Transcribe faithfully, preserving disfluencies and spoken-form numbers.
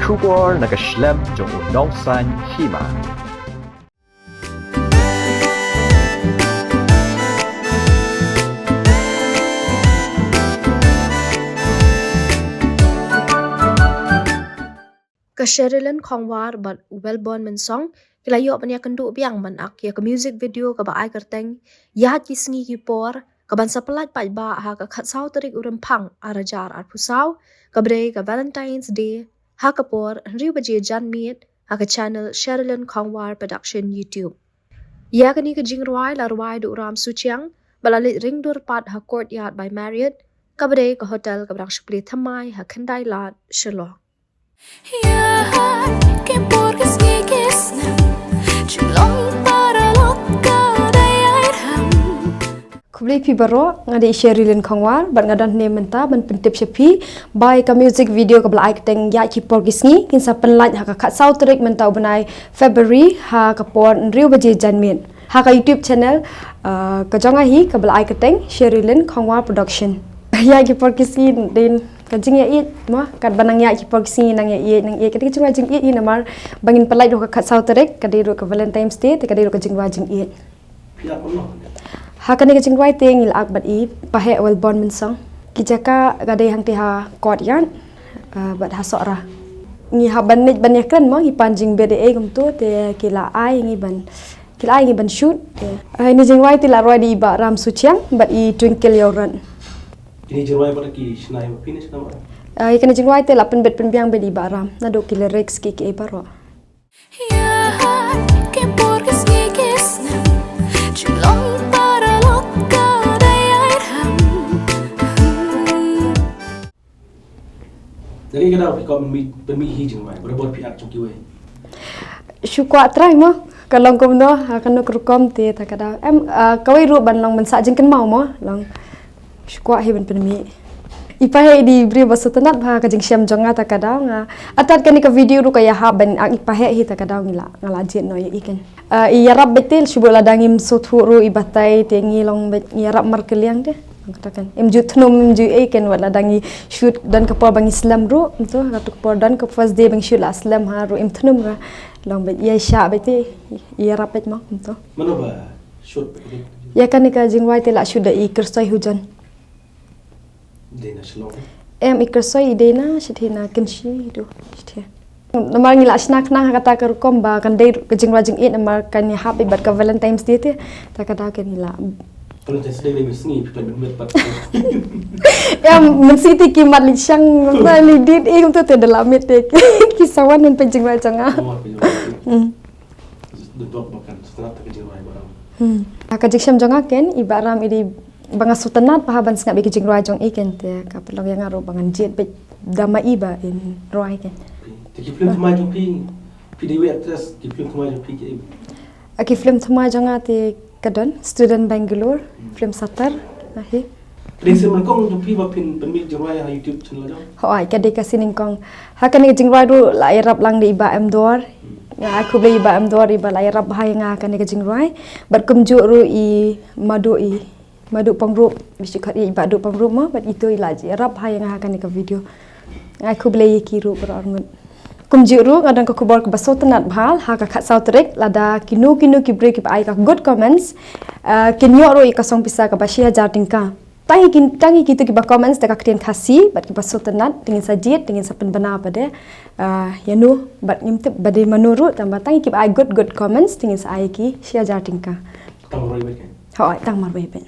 Khubor na ka shlem jong u nongsan hima. Ka Sherilyn Khongwar bad u Welborn Mynsong ki la ïoh ban ïakynduh biang ban ak ïa ka music video kaba ai kyrteng Ïaid ki sngi ki por, kaban sa pyllait paidbah ha ka khatsaw tarik u Rymphang ar hajar arphew saw, kaba dei ka Valentine's Day, ha ka por hynriew baje janmiet, ha ka channel Sherilyn Khongwar Production YouTube. Ïa kane ka jingrwai la rwai da u Ram Suchiang, ba la leit ring dur pat ha Courtyard by Marriott, kaba dei ka hotel kaba dang shu plie thymmai ha Khyndai Lad, Shillong. Ïaid ki por ki sngi ki snem, Shillong paralok ka dei ai rhem. Khublei phi baroh, nga dei Sherilyn Khongwar, bad nga don hangne mynta ban pyntip sha phi ba ïa ka music video kaba la ai kyrteng Ïaid ki por ki sngi, kin sa pynlait ha ka khatsaw tarik mynta u bnai February ha ka por hynriew baje janmiet ha ka YouTube channel, uh, ka jong nga hi kaba la ai kyrteng Sherilyn Khongwar Production. Ïaid ki por ki sngi dei ka jingïaieit mo, katba nang ïaid ki por ki sngi nang ïaieit, nang ïaieit, ka dei ka jingrwai jingïeit hi namar ba ngin pynlait ruh ha ka khatsaw tarik, ka dei ruh ka Valentine's Day, te ka dei ruh ka jingrwai jingïeit. Phi ak kumno? Ha kane ka jingrwai te ngi la ak bad i Paheh Welborn Mynsong. Ki jaka ka dei hangtei ha Courtyard, ah, bad ha Sohra. Ngi hap ban leit ban ïakren mo, ngi pan jingbit ei kumto, te ki la ai ngi ban, ki la ai ngi ban shoot. Te, ah, ine i jingrwai te la rwai da i Bah Ram Suchiang bad i Twinkle Ïawrot. Ine i jingrwai bad ki shna ïa phi ne shna bad? Ah, ïa kane i jingrwai te la pynbit pynbiang bad i Bah Ram, naduh ki lyrics ki ki ei baroh. Ïaid ki por ki sngi ki snem, Shillong paralok ka dei ai rhem. Lada ka dei phi kwah ban mih, ban mih hi jingrwai, barabor phi ak jong kiwei? Shu kwah try mo, ka long kumno, ha kano ka rukom te ta ka dei. Em, ah, kawei ruh ban long ban sah jingkynmaw mo, long. Shu kwah hi ban pynmih. I Paheh i dei i briew ba sngewtynnat bha ha ka jingshem jong nga ta ka daw nga. Artat kane ka video ruh ka ïahap ban ak i Paheh hi ta ka daw ngi la, nga la jied noh ïa i keiñ. Ah, i ïarap beit te shu bud lada ngim sngewthuh ruh i batai te ngi long beit ngi ïarap markylliang te. Kata kan. Im ju thnum im ju ei keiñ wat lada ngi shoot don ka por ba ngi slem ruh. Kumto kata ka por don ka first day ba ngi shoot la slem ha ruh im thnum ruh. Long beit ïa i shah beit te i ïarap beit mo kumto. Mano ba shoot beit? Ïa kane ka jingrwai te la shoot da i Kyrstoi Hujon. Dei na Shillong? Em, i Kyrstoi i dei na, shithi na Kynshi tu, shithi. Namar ngi la shna khnang ha kata ka rukom ba kan dei ka jingrwai jingïeit namar kan ïahap beit bad ka Valentine's Day te, ta ka daw kan ngi la. Valentine's Day dei mynsngi, phi plan ban miet pat. Em, mynsngi te ki mat leit shang, mat leit date, eh, kumto te da la miet te ki sa wan ban peit jingrwai jong nga. Oh, peit jingrwai. Hmm. Dei bok ba kan sngewtynnat ka jingrwai Bah Ram. Hmm. Ha ka jingshem jong nga keiñ, i Bah Ram i dei ba nga sngewtynnat bha ban sngap ïa ki jingrwai jong i keiñ te ka pynlong ïa nga ruh ba ngan jied beit da ma i ba in rwai keiñ. Te ki film thymmai jong phi, phi dei wei actress, ki film thymmai jong phi ki ei? Ah, ki film thymmai jong nga te ka don Student Bangalore, hmm, film Satar, ah hi. Ka dei ka sien nyngkong jong phi ba phin pynmih jingrwai ha YouTube channel jong? Hooid, ka dei ka sien nyngkong. Ha kane ka jingrwai ruh la ïarap lang da i Bah M Dor. Nga ai khublei i Bah M Dor i ba la ïarap bha ïa nga ha kane ka jingrwai. Bad kumjuh ruh i Madu i, Madu Pangrup, bishikhat i Bah Du Pangrup mo, bad itu i la ïarap bha ïa nga ha kane ka video. Nga ai khublei ïa ki ruh baroh arngut. Kumjuh ruh nga don ka khubor kaba sngewtynnat bha ha ka khatsaw tarik lada kino kino ki briew kiba ai ka good comments, ah, kin ïoh ruh ïa ka song pisa kaba shi hajar tyngka. Tang ïa ki, tang ïa kito kiba comments da ka ktien Khasi bad kiba sngewtynnat, te ngin sa jied, te ngin sa pynbna pat de. Ah, ïano bad ngim tip ba dei mano ruh, tangba tang ïa kiba ai good good comments te ngin sa ai ïa ki shi hajar tyngka. Tang marwei beit keiñ? Hooid, tang marwei beit.